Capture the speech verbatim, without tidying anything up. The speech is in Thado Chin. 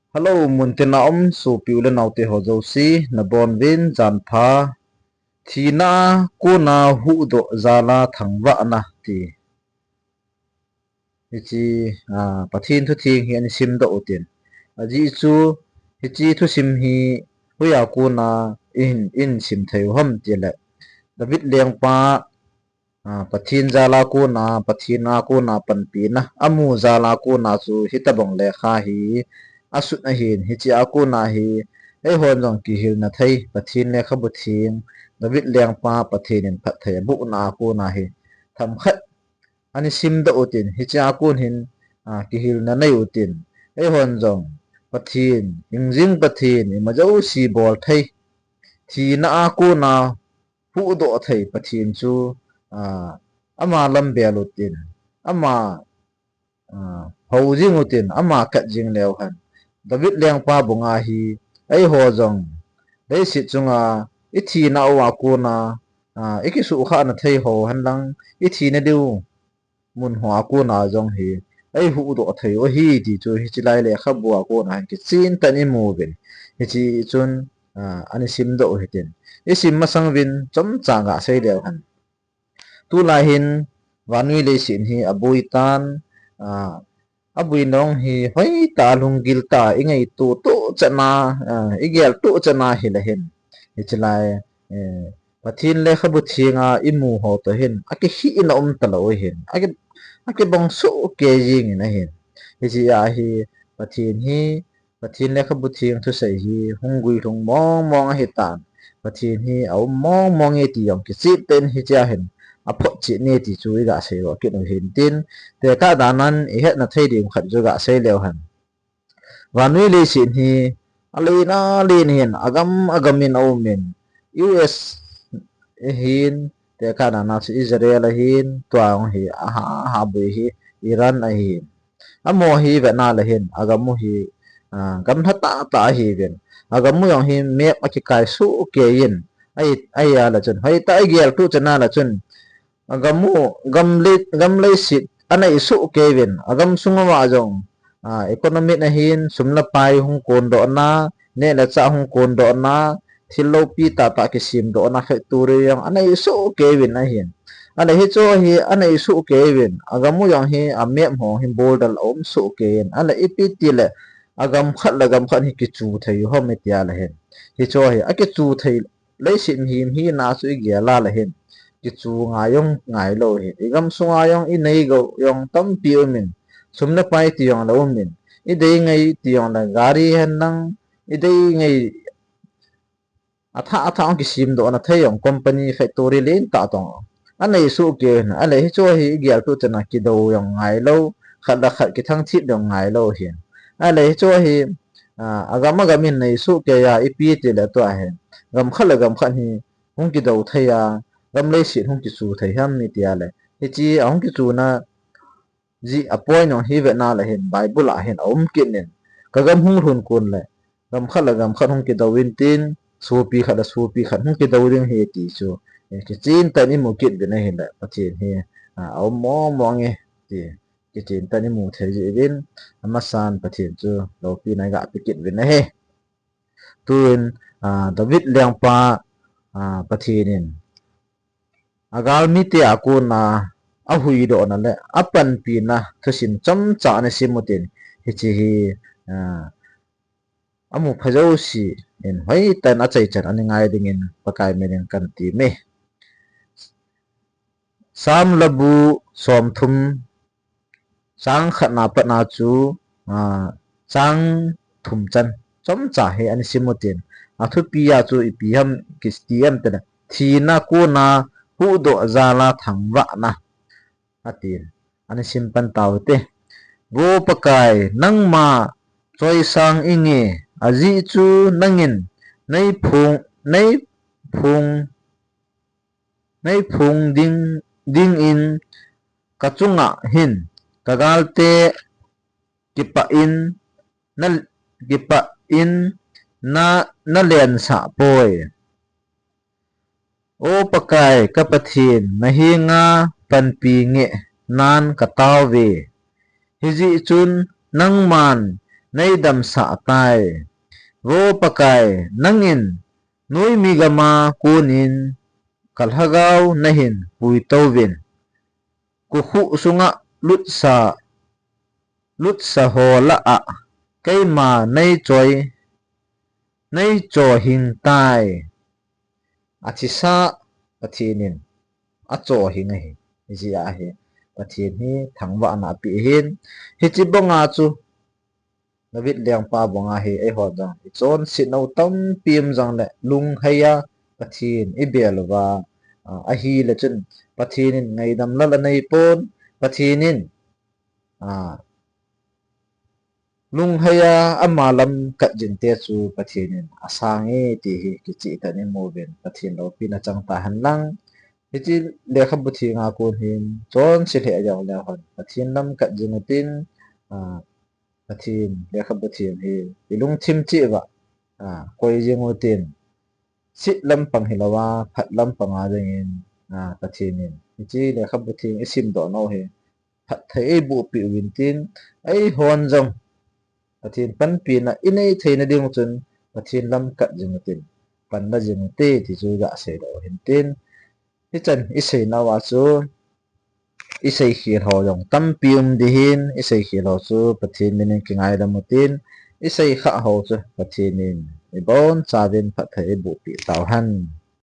Hello, muntina um sopi u le naote ho jouse, nabonuvin janpha. Thina a kona huhdoh jal a thangvahna ti. Hiche, a, Pathen thutheng hi ana simdoh utin. Ajeh chu, hiche thusim hi hoiya kona ihin, ihin sim thei u ham tile, David lengpa, a, Pathen jal a kona, Pathen a kona panpina amu jal a kona chu hitobang lekha hi asut ahin, hiche a kona hi eihon jong kihilna thei, Pathen lekhabu theng, David lengpa Pathen in phatthei abohna a kona hi themkhat ana simdoh utin, hiche a kon hin, a, kihilna nei utin, eihon jong Pathen, hingjing Pathen, ima jouse bol thei, thina a kona huhdoh thei Pathen chu, a, ama lam bel utin, ama, a, hou jing utin, ama kat jing leu hen, David lengpa bunga hi eiho jong leiset chunga ithina uva kona, a, ikisuhkhahna thei ho henlang, ithina diu mun hoa kona jong hi eihuhdoh thei u ahi ti chu hiche lai lekhabu a kona hin kichen tah in imu uvin. Hiche chun, a, ana simdoh u hitin. Isim masang uvin chomcha gasei leu hen. Tulai hin vannoi leiset hi aboi tan, a, aboi nung hi hoitah a lunggil tah a ingaito toh chan a, a, igel toh chan a hile hin, hiche lai, eh, Pathen lekhabu theng a imu ho toh hin akihina um talou ahin, aki, akibang sohkei jengin ahin. Hiche a hi Pathen hi, Pathen lekhabu theng thusei hi hung guilhung mong mong ahitan, Pathen hi aum mong mong e ti jong kichen tah in hiche a hin aphotchet e ti chu igasei u kit u hintin, tekah dan a ihetna thei ding khat chu gasei leu hen. Vannoi leiset hi alen alen hin, agam agam in aumin, U S ahin, tekah dan a chu Israel ahin, tua jong hi aha, aha boi hi Iran ahin. Amaho hi vetna le hin, agam u hi, a, gamlha tahtah ahiuvin. Agam u jong hi map a kikai sohkei in, ahi, ahi a le chun, hoitah a igel toh chan a le chun, agam u, gam lei, gam leiset anei sohkei uvin, agam sung uva jong, a, economic ahin, sum le pai hung kondohna, neh le chah hung kondohna, thil loupi tahtah kisemdohna factory jong anei sohkei uvin ahin. Ahile hicheho hi anei sohkei uvin, agam u jong hi a map ho hi border aum sohkei in, ahile ipi tile agam khat le gam khat hi kichu thei u ham iti a le hin, hicheho hi akichu thei, leiset mihem hina chu igel a le hin, kichu ngai jong ngailou hin, igam sunga jong inei gou jong tampi umin, sum le pai ti jong le umin, idei ngai ti jong le gari henlang, idei ngai athah athah hung kisemdohna thei jong company factory lentah toh anei sohkei uvin, ahile hicheho hi igel toh chan a kidou jong ngailou, khat le khat kithangthip jong ngailou hin. Ahile hicheho hi, a, agam agam in nei sohkei a ipi tile tua hi, gam khat le gam khat hi hung kidou thei a, gam leiset hung kichu thei ham iti a le, hiche ahung kichuna jeh a point jong hi vetna le hin Bible a hin aum kit in, kagam hung lhun kon le gam khat le gam khat hung kidou intin, sopi khat le sopi khat hung kidou ding ahi ti chu, eh, kichen tah in imu kit uvin ahile, Pathen hi, a, aum mong mong e ti kichen tah in imu thei jeh uvin, amasan Pathen chu loupina iga pe kit uvin ahi. Tun, a, David lengpa, a, Pathen in agalmite a kona ahuhdohna le apanpina thusim chomcha ana sim utin, hiche hi, a, amu pha jouse in hoitah in achaichan ana ngai dingin Pakai min in kan ti me. Sam labu somthum, chang khatna patna chu, a, chang thum chan chomcha hi ana sim utin, athupi a chu ipi ham kiti ham itile, thina kona huhdoh jal a thangvahna, atin, ana sim pan tau hite. Vo Pakai, nangma choisang inge, ajeh chu nangin neiphong, neiphong, neiphong ding, dingin kachunga hin kagalte kipah in na, kipah in na, nalensah poi. O Pakai ka Pathen, nahenga panpi ngehnan katao uve. Hijeh chun nangman neidamsah tai. Vo Pakai, nangin noimi gama konin kalhagao nahin puitouvin, kokhuh sunga lutsa, lutsa ho lah a keima neichoi, neichohing tai. Athisa Pathen in achohing ahi. Hijeh a hi Pathen hi thangvahna apeh ahin, hiche banga chu David lengpa banga hi eihon jong ichonset nau tampi um jongle lungheiya Pathen ibel uva, a, ahile chun Pathen in ngaidam lal aneipon, Pathen in, a, lungheiya ama lam kat jingte chu Pathen in asange ti hi kicheh tah in imuvin, Pathen loupina chang tahen lang. Hiche lekhabu theng a kon hin chonse lheh jongle hon Pathen lam kat jing utin, a, Pathen lekhabu theng hi ilungthim cheh uva, a, koi jing utin, set lampang hilouva phat lampang a dingin, a, Pathen in hiche lekhabu theng isimdoh nau hi phatthei eibohpeh uvin tin, eihon jong Pathen panpina inei theina ding chun Pathen lam kat jing utin, panla jing ute ti chu gaseidoh u hin tin, hichan iseinauva chu iseikhel ho jong tampi um ding hin, iseikhel ho chu Pathen min in kingaidam utin, iseikhah ho chu Pathen in ibonchauvin phatthei eibohpeh tauhen.